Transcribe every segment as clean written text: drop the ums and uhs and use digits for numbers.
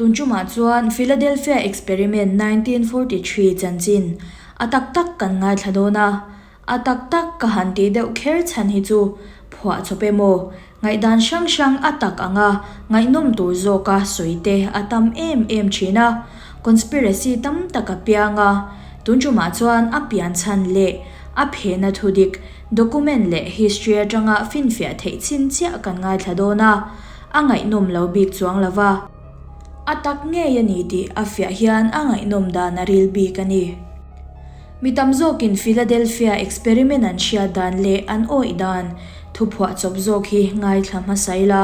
Tun tumah chuan Philadelphia Experiment 1943 chanchin a tak tak kan ngaithla dawn a, a tak tak ka han tih deuh kher chhan hi chu phuah chawp emaw, ngaihdan hrang hrang a tak anga ngaihnawm tur zawka sawi te a tam em em thin a, conspiracy tam tak a piang a, tun tumah chuan a pian chhan leh a phehna thudik document leh history atanga finfiah theih chin chiah kan ngaithla dawn a, a ngaihnawm lo bik chuang lo va. A tak ngei a ni tih a fiah hian a ngaihnawm dan a ril bik a ni. Mi tam zawkin Philadelphia experiment an hriat dan leh an awih dan thuphuah chawp zawk hi ngaithla hmasa ila.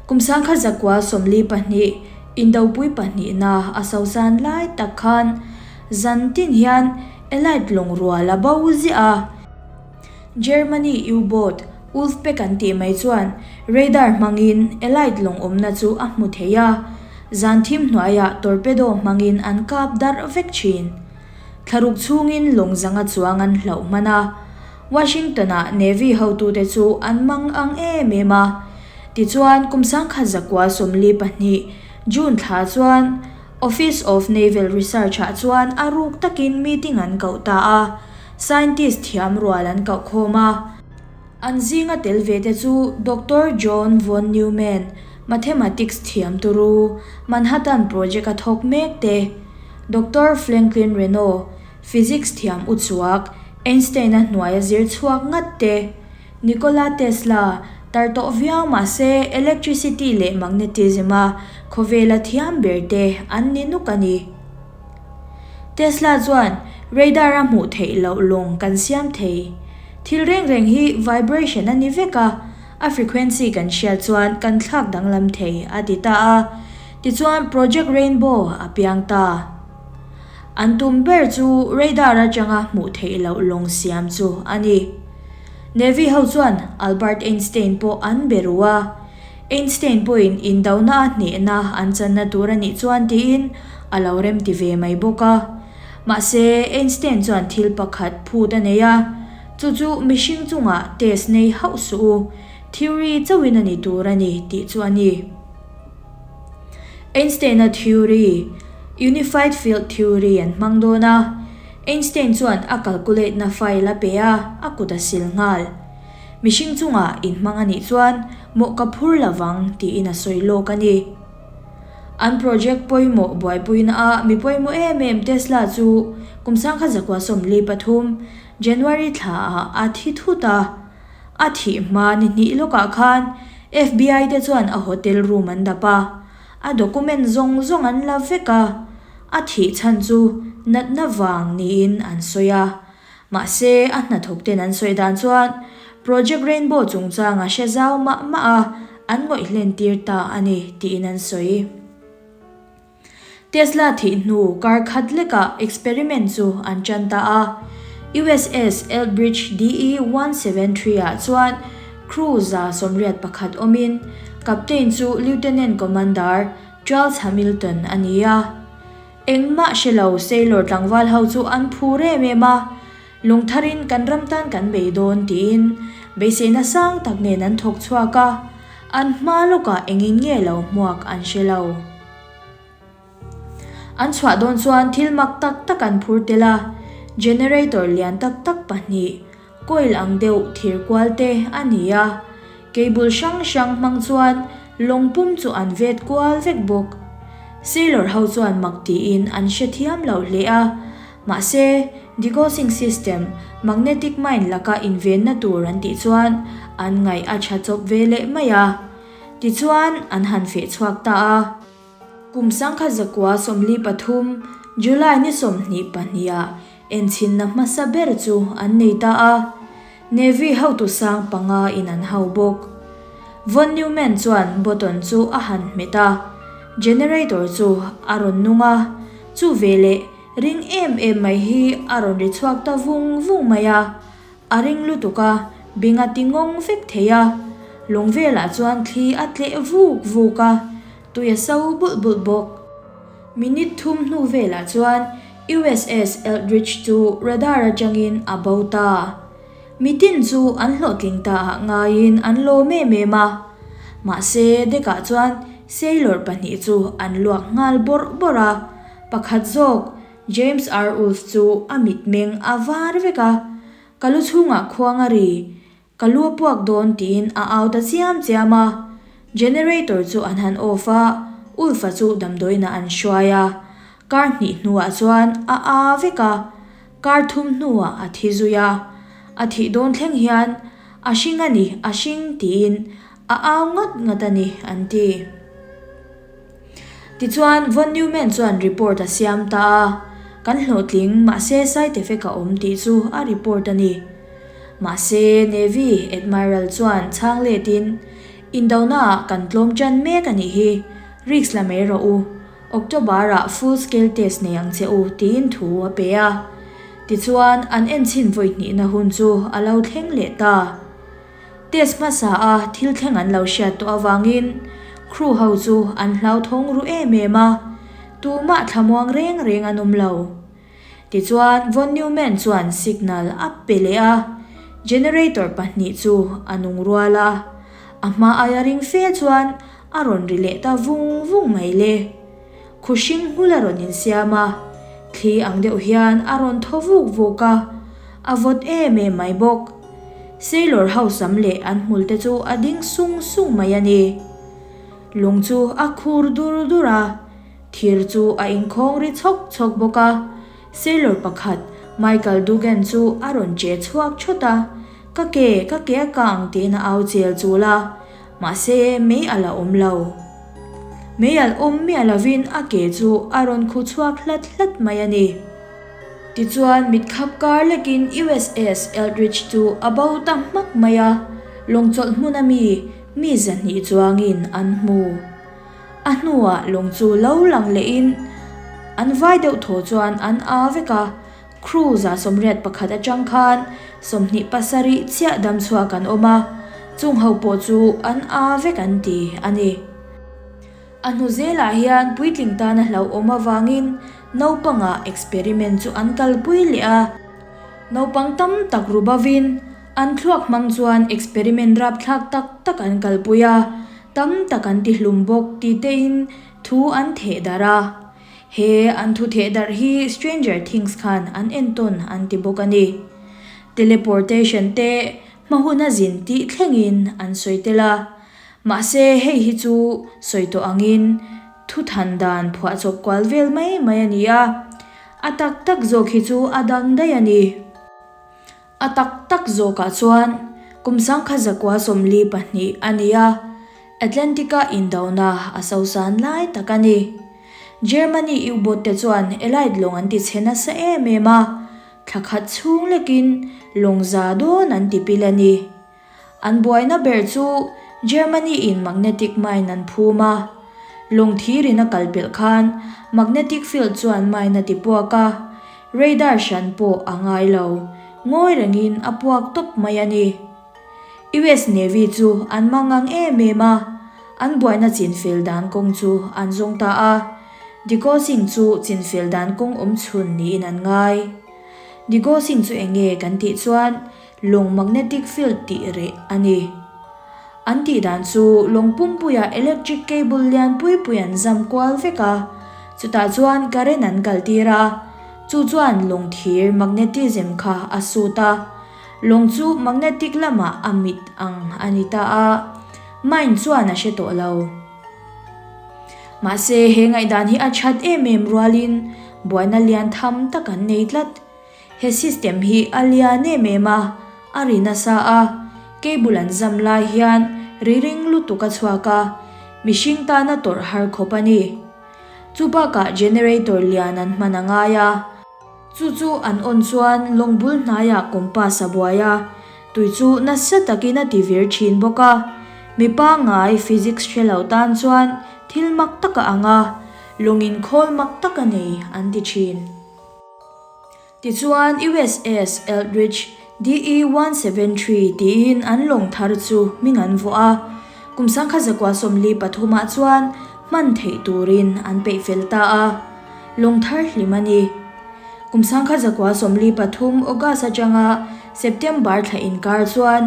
Kum sangkhat zakua 42, Indopui pahnihna a sosan lai tak khan zan tin hian Allied lawng rual a bo ziah a. Germany U-boat Wolfpack an tih mai chuan radar hmangin Allied lawng awmna chu a hmu thei a, zan thim hnuaiah torpedo hmangin an kap darh vek thin. Thlaruk chhungin lawng zanga chuang an hlauh hman a, Washington-ah Navy hotute chu an mang ang em em a. Tichuan, kum sangkhat zakua 42, June thla chuan Office of Naval Research-ah chuan a ruk takin meeting an koh ta a. Scientist thiam rual an koh khawm a. An zinga tel ve te chu Doctor John von Neumann, mathematics thiam turu, Manhattan Project-a thawk mek te, Doctor Franklin Reno, physics thiam uchuak, Einstein-a hnuaia zir chhuak ngat te, Nikola Tesla, tar tawh viau mahse electricity leh magnetism-a khawvela thiam ber te an ni nuk a ni. Tesla chuan radar a hmuh theih loh lawng kan siam thei. Thil reng reng hi vibration a ni vek a, a frequency kan hriat chuan kan thlak danglam thei a ti ta a. Tichuan Project Rainbow a piang ta. An tum ber chu radar atanga hmuh theih loh lawng siam chu a ni. Navy ho chuan Albert Einstein pawh an be ru a. Einstein pawhin indona a hnehna an channa tur a nih chuan tiin a lo remti ve mai bawk a. Mahse, Einstein chuan thil pakhat phut a nei a, chu chu mihring chungah test nei hauh suh u, theory chauhin a ni tur a ni tih chu a ni. Einstein-a theory, Unified Field Theory an hmang dawn a, Einstein chuan a calculate-na file a pe a, a kut a sil nghal. Mihring chungah inhmang a nih chuan mawh ka phur lovang tiin a sawi lawk a ni. An project pawimawh buaipuina ah mi pawimawh em em Tesla chu kum sangkhat zakua 43, January thla ah a thi thut a. A thih hma ni hnih lawkah khan FBI te chuan a hotel room an dap a, a document zawng zawng an la vek a, a thih chhan chu natna vang niin an sawi a. Mahse, a hnathawk ten an sawi dan chuan Project Rainbow chungchang a hre zau mah mah a, an ngawih hlen tir ta a ni tiin an sawi. Tesla thih hnu kar khat lekah experiment chu an tan ta a. USS Elbridge DE 173 ah chuan crew 181 awmin, captain chu Lieutenant Commander Charles Hamilton a ni a. Engmah hre lo sailor tlangval ho chu an phur em em a, lungtharin kan ram tan kan bei dawn tiin beiseina sang tak nen an thawk chhuak a, an hma lawkah engin nge lo hmuak an hre lo. An chhuah dawn chuan thil mak tak tak an phur tel a, generator lian tak tak pahnih, coil ang deuh thir kual te a ni a, cable hrang hrang hmang chuan lawng pum chu an vet kual vek bawk. Sailor ho chuan mak tiin an hre thiam lo hle a, mahse degaussing system, magnetic mine laka invenna tur an tih chuan an ngaih a tha chawp ve leh mai a. Tichuan an han feh chhuak ta a. Kum sangkhat zakua 43, July ni 22 ah Enchhinna hmasa ber chu an nei ta a, Navy hotu sang panga in an hau bawk. Von Neumann chuan button chu a han hmet a, generator chu a rawn nung a, chu veleh ring em em mai hi a rawn ri chhuak ta vung vung mai a, a ring lutuk a, bing a ti ngawng vek thei a, lung velah chuan thli a tleh vuk vuk a, tui a so bulh bulh bawk. Minute thum hnu velah chuan USS Eldridge chu radar atangin a bo ta. Mitin chu an hlawhtling ta ah ngaiin an lawm em em a. Mahse, deck ah chuan Sailor pahnih chu an luak nghal bawrh bawrh a, pakhat zawk James R. Wolfe chu a mitmeng a var vek a, Ka lu chhungah khuang a ri, ka lu a puak dawn tiin a au ta chiam chiam a. Generator chu an han off a, Ulfa chu damdawiinah an hruai a. Kar hnih hnuah chuan a aa vek a, kar thum hnuah a thi zui a. A thih dawn thleng hian a hring a ni, a hring tiin a au ngat ngat a ni an ti. Tichuan, Von Neumann chuan report a siam ta a, Kan hlawhtling, mahse side effect a awm tih chu a report a ni. Mahse, Navy Admiral chuan chhang letin, Indonaah kan tlawm tan mek a nih hi, risk la mai rawh u, October-ah full scale test nei ang che u tiin thu a pe a. Tichuan, an enchhin vawi hnihna hun chu a lo thleng leh ta. Test hmasa a thil thleng an lo hriat tawh avangin crew ho chu an hlauthawng ru em em a, tumah thlamuang reng reng an awm lo. Tichuan Von Neumann chuan signal a pe leh a, generator pahnih chu a nung rual a, a hma aia ring fe chuan a rawn ri leh ta vung vung mai le. Khu hring nghul a rawn insiam a, thli ang deuh hian a rawn thaw vuk vuk a, a vawt em em mai bawk. Sailor ho sam leh an hmul te chu a ding sung sung mai a ni. Lung chu a khur dur dur a, thir chu a inkhawng ri chhawk chhawk bawk a. Sailor pakhat Michael Dugan chu a rawn che chhuak thawt a, Ka ke, ka ke a kang tiin a au chel chul a, mahse mei a la awm lo. Mei alh awm miah lovin a ke chu a rawn khu chhuak hlat hlat mai a ni. Tichuan mitkhap kar lekin USS Eldridge chu a bo ta hmak mai a, lawng chawlh hmun a mi, mi 200 chuangin an hmu. A hnuah lawng chu lo lang lehin an vai deuh thaw chuan an aa vek a, crew 81 atang khan 27 chiah dam chhuak an awm a, chung ho pawh chu an aa vek an ti a ni. A hnu zelah hian puitling tana hlauhawm avangin naupangah experiment chu an kalpui leh a. Naupang tam tak ru bovin an thluak hmang chuan experiment rapthlak tak tak an kalpui a, tam tak an tihlum bawk ti tein thu an theh darh a. He an thu theh darh hi Stranger Things khan an entawn an ti bawk a ni. Teleportation te hma hun a zin tih thlengin an sawi tel a. Mahse hei hi chu sawi tawh angin thu than dan phuahchawp kual vel mai mai a ni a, a tak tak zawk hi chu a dang daih a ni. A tak tak zawkah chuan kum 1942 a ni a, Atlantic-a indona a sosan lai tak a ni. Germany U-boat te chuan Allied lawng an ti chhe nasa em em a, thla khat chhung lekin lawng za dawn an ti pil a ni. An buaina ber chu Germany in magnetic mine an phum a, lawng thir in a kal pelh khan magnetic field chuan mine a ti puak a, radar hran pawh a ngai lo, ngawi rengin a puak tawp mai a ni. US Navy chu an mangang em em a, an buaina chinfel dan kawng chu an zawng ta a, degaussing chu chinfel dan kawng awmchhun niin an ngai. Degaussing chu eng nge kan tih chuan Lawng magnetic field tih reh a ni. An tih dan chu lawng pumpuia electric cable lian pui pui an zam kual vek a, chutah chuan current an kaltir a, chu chuan lawng thir magnetism kha a sut a, lawng chu magnetic lamah a mit ang a ni ta a, mine chuan a hre tawh lo. Mahse he ngaihdan hi a that em em rualin buaina lian tham tak an nei tlat. He system hi a lian em em a, a ri nasa a, cable an zam lai hian ri ring lutuk a chhuak a, mihring tana tawrh har khawp a ni. Chu bakah generator lian an hman a ngai a, chu chu an on chuan lawng bul hnaiah compass a buai a, tui chu nasa takin a ti vir thin bawk a, mi pangngai physics hre lo tan chuan thil mak tak a ang a, lawngin khawl mak tak a nei an ti thin. Tichuan USS Eldridge DE 173 tiin an lawng thar chu hming an vuah a, kum 1943 ah chuan hman theih turin an peih fel ta a, lawng thar hlim a ni. Kum 1943 August atanga September thla inkar chuan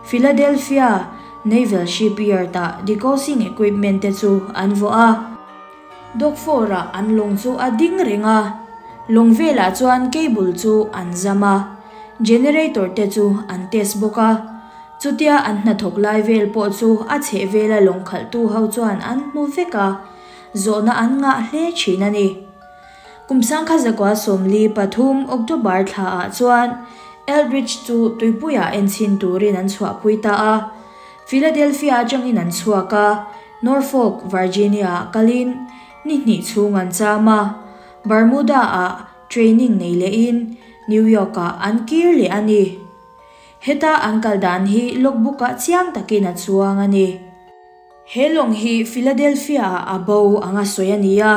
Philadelphia, Naval Shipyard-ah degaussing equipment te chu an vuah a. Dock four-ah an lawng chu a ding reng a, lawng velah chuan cable chu an zam a, generator te chu an test bawk a. Chutia an hnathawk lai vel pawh chu a chhehvela lawng khalhtu ho chuan an hmu vek a, zawhna an ngah hle thin a ni. Kum sangkha zakua 43 October thlaah chuan Eldridge chu tuipuiah enchhin turin an chhuahpui ta a. Philadelphia atangin an chhuak a, Norfolk, Virginia-ah kalin ni hnih chhung an cham a, Bermuda-ah training nei lehin New York-ah an kir leh a ni. Heta an kal dan hi logbook-ah chiang takin a chuang a ni. He lawng hi Philadelphia-ah a bo anga sawi a ni a,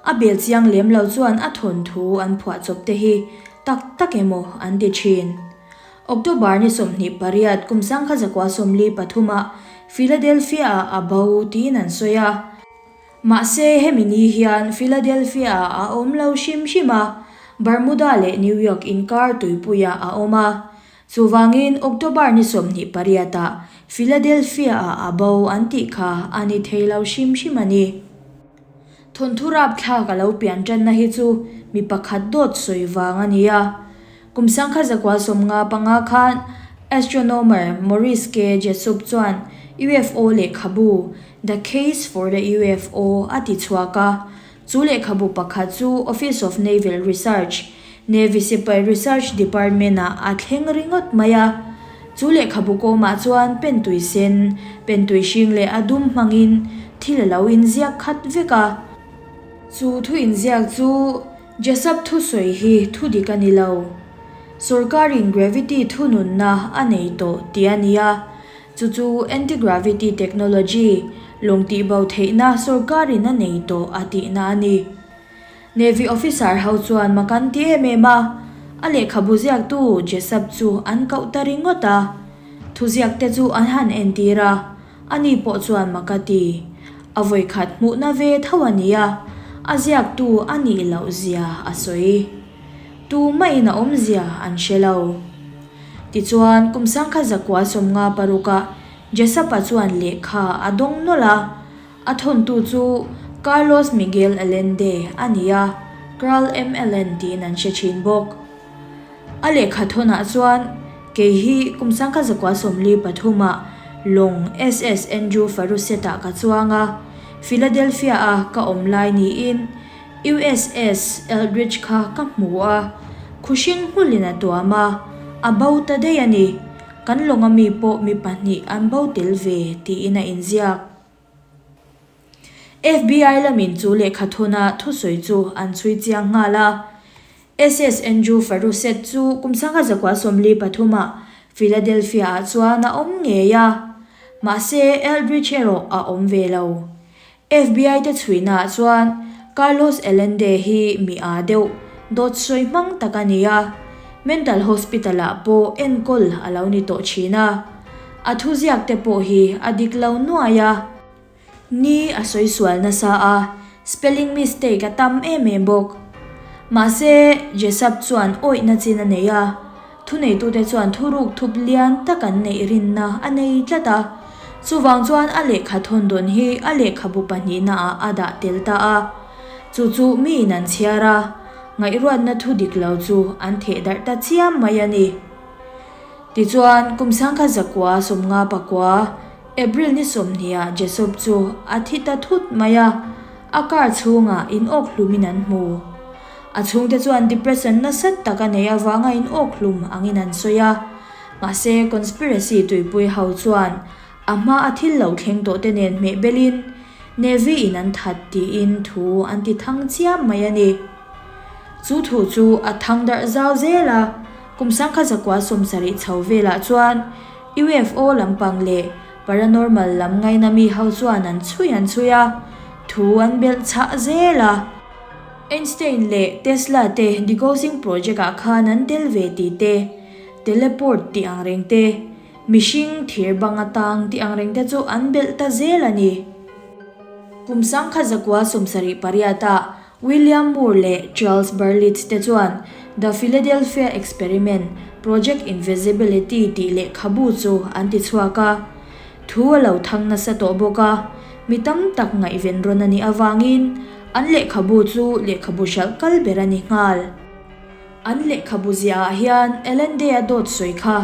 a bel chiang lem lo chuan a thawnthu an phuahchawp te hi tak tak emaw an ti thin. October ni 28 kum 1943 ah Philadelphia-ah a bo tiin an sawi a. Mahse, hemi ni hian Philadelphia-ah a awm lo hrim hrim a, Bermuda leh New York inkar tuipuiah a awm a. Chuvangin October ni 28 ah Philadelphia-ah a bo an tih kha a ni thei lo hrim hrim a ni. Thawnthu rapthlak a lo pian tanna hi chu mi pakhat dawt sawi vang a ni a. Kum 1955 khan astronomer Maurice K. Jessup chuan UFO lehkhabu The Case for the UFO a ti chhuak a. Chu lehkhabu pakhat chu Office of Naval Research, Navy Sipai Research Department-ah a thleng ringawt mai a. Chu lehkhabu kawmah chuan pen tui sen, pen tui hring leh a dum hmangin thil a lo inziak khat vek a. Chu thu inziak chu Jessup thusawi hi thu dik a ni lo. Sorkarin gravity thununna a nei tawh tih a ni a, chu chu anti-gravity technology lawng tihbo theihna sorkarin a nei tawh a tihna a ni. Navy officer ho chuan mak an ti em em a, a lehkhabu ziaktu Jessup chu an koh ta ringawt a. Thuziak te chu an han entir a, Ani pawh chuan mak a ti. A vawikhat hmuhna ve tho a nia, a ziaktu a nih loh zia a sawi. Tumah-in a awmzia an hre lo. Tichuan, kum 1956 ah Jessup-a chuan lehkha a dawng nawlh a, a thawntu chu Carlos Miguel Allende a ni a, Carl M. Allen tiin an hre thin bawk. A lehkha thawnah chuan kei hi kum 1943 ah lawng SS Andrew Farusett-ah ka chuang a, Philadelphia-a ka awm lai niin USS Eldridge kha ka hmu a, khuhring hmulin a tuam a, a bo ta daih a ni. Kan lawnga mi pawh mi pahnih an bo tel ve tiin a inziak. FBI lamin chu lehkha thawna thusawi chu an chhui chiang nghal a. SS Andrew Farusett chu kum 1943 ah Philadelphia ah chuan a awm ngei a, mahse Eldridge erawh a awm ve lo. FBI te chhuihna ah chuan Carlos Allende hi mi aa deuh, dawt sawi hmang tak a ni a, mental hospital ah pawh enkawl a lo ni tawh thin a. A thuziak te pawh hi a dik lo nuai a. Ni a sawi sual nasa a, spelling mistake a tam em em bawk. Mahse, Jessup chuan awihna chin a nei a, thuneitute chuan thuruk thup lian tak an neih rinna a nei tlat a. Chuvang chuan a lehkha thawn dawn hi a lehkhabu pahnihnaah a dah tel ta a. Chu chu miin an chhiar a, ngaihruatna thu dik lo chu an theh darh ta chiam mai a ni. Tichuan, kum 1959, April ni 20 ah Jessup chu a thi ta thut mai a, a car chhungah in awk hlumin an hmu. A chhungte chuan depression nasat tak a neih avanga in awk hlum angin an sawi a. Mahse, conspiracy tuipui ho chuan a hma a thil lo thleng tawh te nen hmeh belin Navy in an that tiin thu an ti thang chiam mai a ni. Chu thu chu a thang darh zau zel a, kum 1970 chho velah chuan UFO lampang leh paranormal lam ngaina mi ho chuan an chhui an chhui a, thu an belh chhah zel a. Einstein leh Tesla te degaussing project ah khan an tel ve tih te, teleport tih ang reng te, mihring thir bang atang tih ang reng te chu an belh ta zel a ni. Kum 1978 ah William Moore leh Charles Berlitz te chuan The Philadelphia Experiment, Project Invisibility tih lehkhabu chu an ti chhuak a. Thu a lo thang nasa tawh bawk a, mi tam tak ngaihven rawn a nih avangin an lehkhabu chu lehkhabu hralh kal ber a ni nghal. An lehkhabu ziahah hian Allende-a dawt sawi kha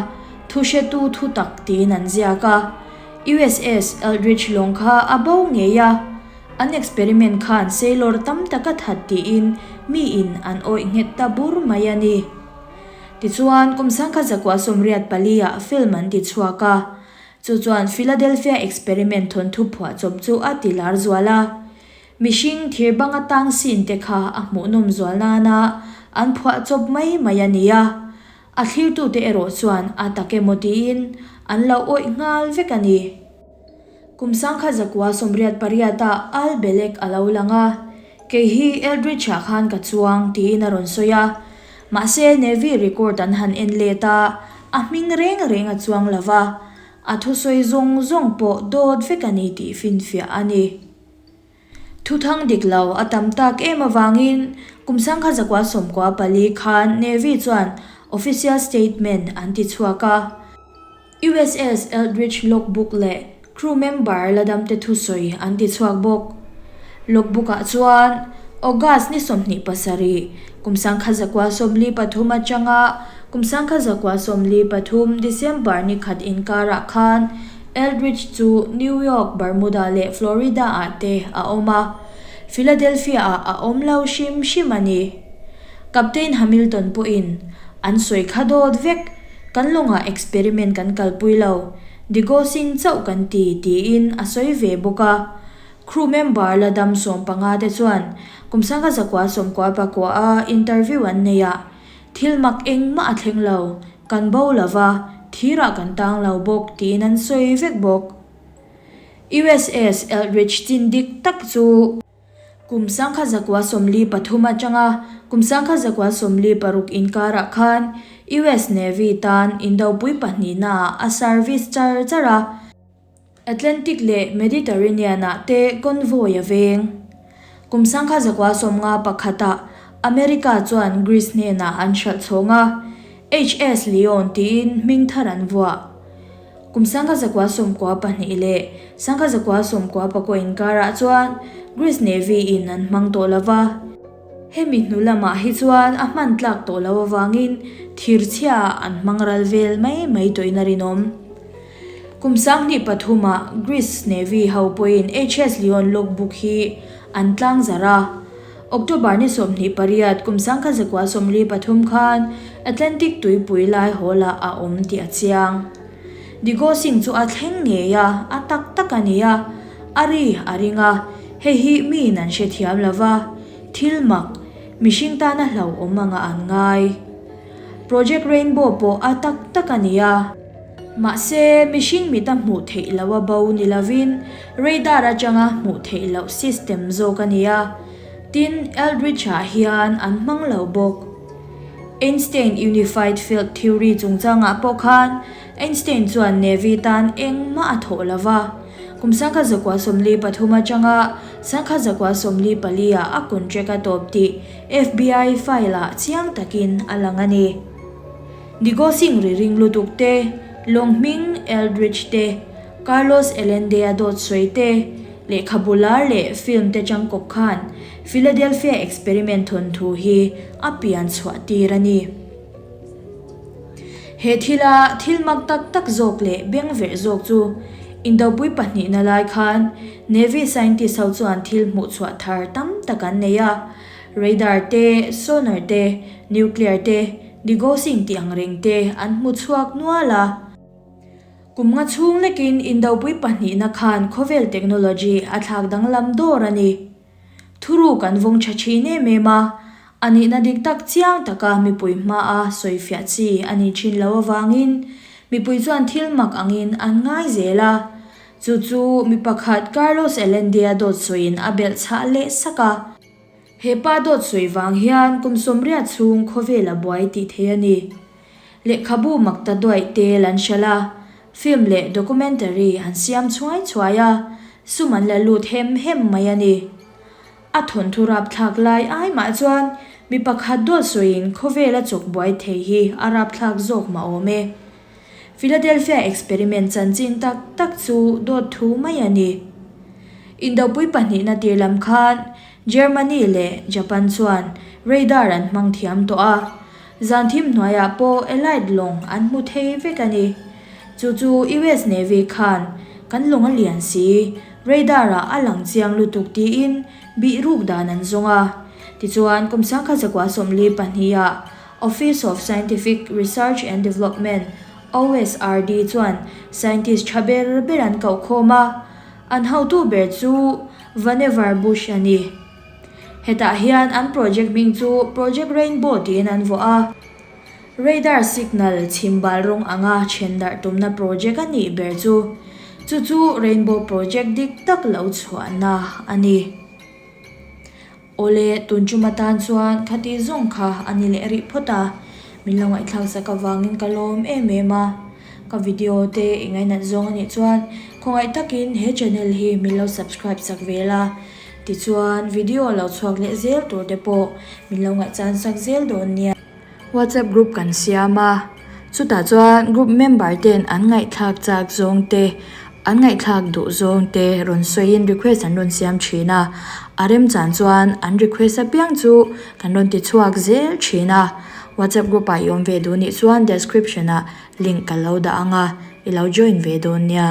thuhretu thu tak tiin an ziak a, USS Eldridge lawng kha a bo ngei a, an experiment khan sailor tam tak a that tiin miin an awih nghet ta bur mai a ni. Tichuan, kum 1984 ah film an ti chhuak a, chu chuan Philadelphia Experiment thawnthu phuahchawp chu a ti lar zual a. Mihring thir banga tang scene te kha a hmuhnawm zual nana an phuahchawp mai mai a ni a, a thlirtute erawh chuan a tak emaw tiin an lo awih nghal vek a ni. Kum 1988 ah Al Belek a lo lang a, Kei hi Eldridge-ah khan ka chuang, tiin a rawn sawi a. Mahse, Navy record an han en let a, a hming reng reng a chuang lo va, a thusawi zawng zawng pawh dawt vek a ni tih finfiah a ni. Thuthang dik lo a tam tak em avangin kum 1994 khan Navy chuan official statement an ti chhuak a. USS Eldridge logbook leh crew member la damte thusawi an ti chhuak bawk. Logbook ah chuan August ni 27, kum 1943 atanga kum 1943 December ni khat inkarah khan Eldridge chu New York, Bermuda leh Florida ah te a awm a, Philadelphia ah a awm lo hrim hrim a ni. Captain Hamilton pawhin an sawi kha dawt vek. Kan lawngah experiment kan kalpui lo, degaussing chauh kan ti, tiin a sawi ve bawk a. Crew member la dam 15 te chuan kum 1999 a interview an nei a, thil mak engmah a thleng lo, kan bo lo va, thirah kan tang lo bawk, tiin an sawi vek bawk. USS Eldridge chin dik tak chu. Kum 1943 atanga kum 1946 inkarah khan US Navy tan indopui pahnihnaah a service char char a, Atlantic leh Mediterranean-ah te convoy a veng. Kum 1951 ah America chuan Greece hnenah an hralh chhawng a, HS Leon tiin hming thar an vuah. Kum 1992 leh 1994 inkarah chuan Greece Navy in an hmang tawh lo va. Hemi hnu lamah hi chuan a hman tlak tawh loh avangin thirchhia ah an hmang ral vel mai mai tawhin a rinawm. Kum 2003 ah Greece Navy ho pawhin HS Leon logbook hi an tlangzarh a. October ni 28 kum 1993 khan Atlantic tuipui lai hawlah a awm tih a chiang. Degaussing chu a thleng ngei a, a tak tak a ni a, a ri a ring a, hei hi miin an hrethiam lo va, thil mak, mihring tana hlauhawm anga an ngai. Project Rainbow pawh a tak tak a ni a. Mahse, mihring mita hmuh theih loh a bo ni lovin radar atanga hmuh theih loh system zawk a ni a, tin, Eldridge-ah hian an hmang lo bawk. Einstein Unified Field Theory chungchangah pawh khan Einstein chuan Navy tan engmah a thawh lo va, kum 1943 atanga 1944 ah a contract a tawp tih FBI file-ah chiang takin a lang a ni. Degaussing ri ring lutuk te, lawng hming Eldridge te, Carlos Allende-a dawt sawi te, lehkhabu lar leh film te changkawp khan Philadelphia Experiment thawnthu hi a pian chhuah tir a ni. He thila thil mak tak tak zawk leh bengverh zawk chu Indopui pahnihna lai khan Navy scientist ho chuan thil hmuhchhuah thar tam tak an nei a, radar te, sonar te, nuclear te, Degaussing tih ang reng te an hmu chhuak nual a. Kum nga chhung lekin Indopui pahnihna khan khawvel technology a thlak danglam dawr a ni. Thuruk an vawng tha thin em em a, a nihna dik tak chiang taka mipui hmaa sawifiah chi a ni thin lo avangin mipui chuan thil mak angin an ngai zel a. Chu chu mi pakhat Carlos Allende-a dawt sawiin a belh chhah leh sak a. He pa dawt sawi vang hian kum 80 chhung khawvel a buai tih thei a ni. Lehkhabu makta duaih tel an hralh a, film leh documentary an siam chhuai chhuai a, sum an la lut hem hem mai a ni. A thawnthu rapthlak lai ai mah chuan mi pakhat dawt sawiin khawvel a chawk buai thei hi a rapthlak zawk mah awm e. Philadelphia Experiment chanchin tak tak chu dawt thu mai a ni. Indopui pahnihna tir lam khan Germany leh Japan chuan radar an hmang thiam tawh a, zan thim hnuaiah pawh Allied lawng an hmu thei vek a ni. Chu chu US Navy khan kan lawng a lian si, radar-ah a lang chiang lutuk tiin bih ruk dan an zawng a. Tichuan, kum 1942-ah Office of Scientific Research and Development, OSRD, chuan scientist tha ber ber an koh khawm a, an hotu ber chu Vannevar Bush a ni. Hetah hian an project hming chu Project Rainbow tiin an vuah a. Radar signal chhimbal rawng anga then darh tumna project a nih ber chu, chu chu Rainbow Project dik tak lo chhuahna a ni. Awle, tun tum atan chuan khati zawng kha a ni leh rih phawt a, min lo ngaihthlak sak avangin ka lawm em em a. Ka video te i ngainat zawng a nih chuan khawngaih takin he channel hi min lo subscribe sak ve la, tichuan video lo chhuak leh zel tur te pawh min lo ngaihchan sak zel dawn nia. WhatsApp group kan siam a, chutah chuan group member ten an ngaihthlak chak zawng te, an ngaihthlak duh zawng te rawn sawiin request an rawn siam thin a, a remchan chuan an request apiang chu kan rawn ti chhuak zel thin a, WhatsApp group ah i awm ve duh nih chuan description ah link ka lo dah ang a, i lo join ve dawn nia.